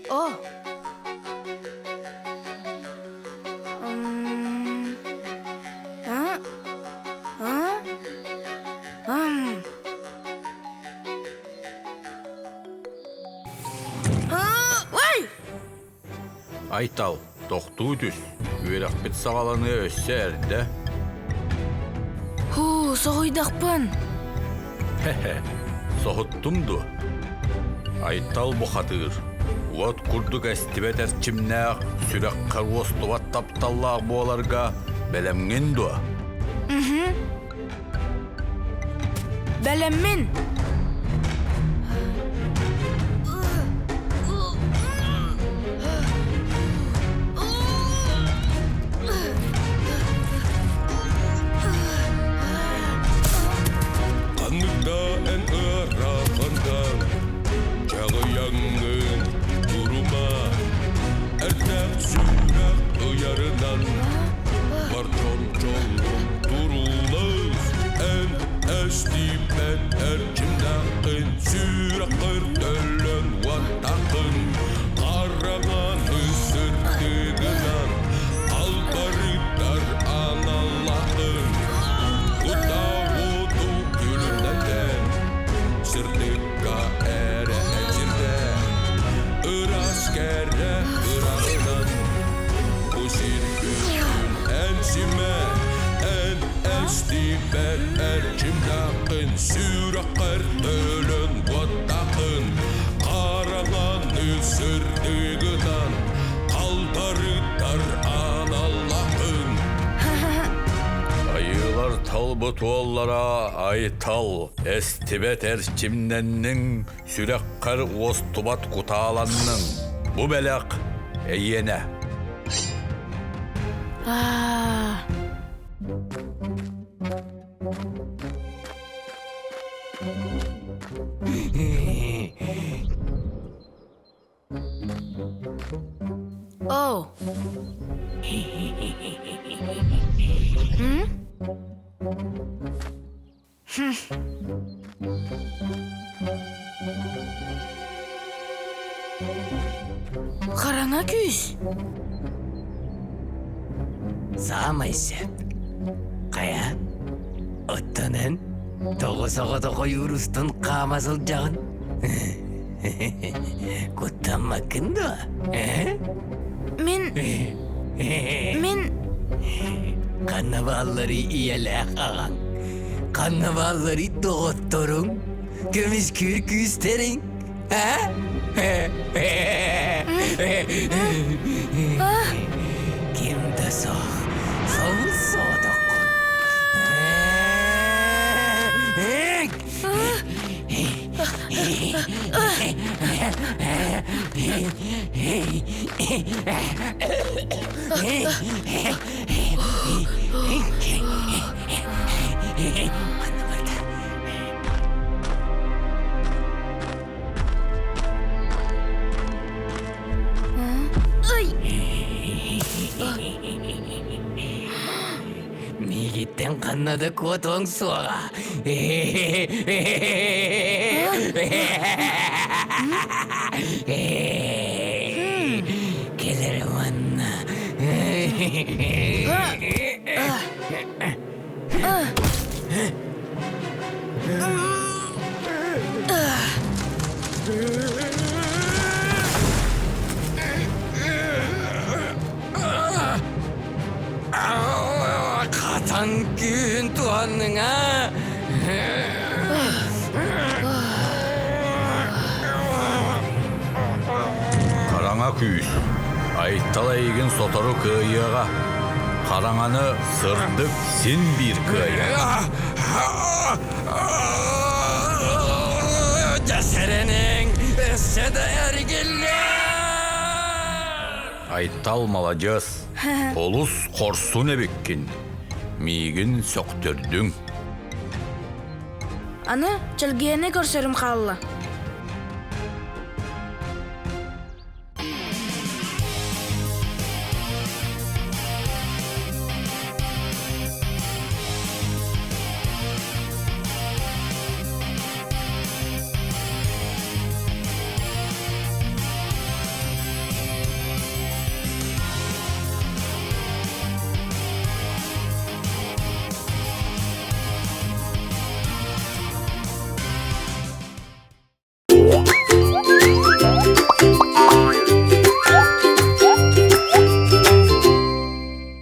О! М, А? А? Ам. А, Ой! Айтал, тохтуу түс. Үөрэхпит саҕаланыа өссө эрдэ. Һуу, соһуйдахпын. Хе-хе, соһуттум дуо? Айтал бухатыыр, уот курдук эстибэт эрчимнээх, сүрэххэр уостубат тапталлаах буоларга бэлэмҥин дуо? Мхм. Бэлэммин! Ханнык да эн ыарахантан чаҕыйаҥҥын турума Эрдээх сүрэх ыйарынан бар дьон дьоллун туруулас Эн эстибэт эрчимнээххин сүрэххэр төлөн уоттааххын Хараҥаны сырдыгынан албарыттар аналлааххын Кутаа уоту күлүмнэтэн сырдыкка эрэ сирдэ Ыраас кэрэ ыраҕынан бу сир үрдүн эн симэ эн эстибэт эрчимнээххин сүрэххэр төлөн уоттааххын хараҥаны сырдыгынан халтарыттар аналлааххын Айыылар талбыт уоллара Айтал эстибэт эрчимнэнниҥ сүрэххэр уостубат кутааланныҥ. Бу бэлэх эйиэнэ. Аа. Оо. М? Хараҥа күүс. Саамай сөп. Хайа, оттон эн тоҕо соҕотох ойуур устун хаама сылдьаҕын? Куттаммаккын дуо? Э? Мин... Мин... Ханна баалларый ийэлээх аҕаҥ? Ханна баалларый доҕотторуҥ? Көмүскүүр күүстэриҥ? А? Ким да суох, собус соҕотоххун. Ый! Миигиттэн ханна да куотуоҥ суоҕа. Кэлэр манна. Хатан күүһүн туһанныҥ аа? Хараҥа күүс, Айтал эйигин сотору кыайыаҕа. Хараҥаны сырдык син биир кыайар. Дьэ сэрэниҥ, өссө да эргиллиэ! Айтал маладьыас, олус хорсун эбиккин. Миигин сөхтөрдүҥ. Аны Чэлгиэни көрсөрүм хаалла.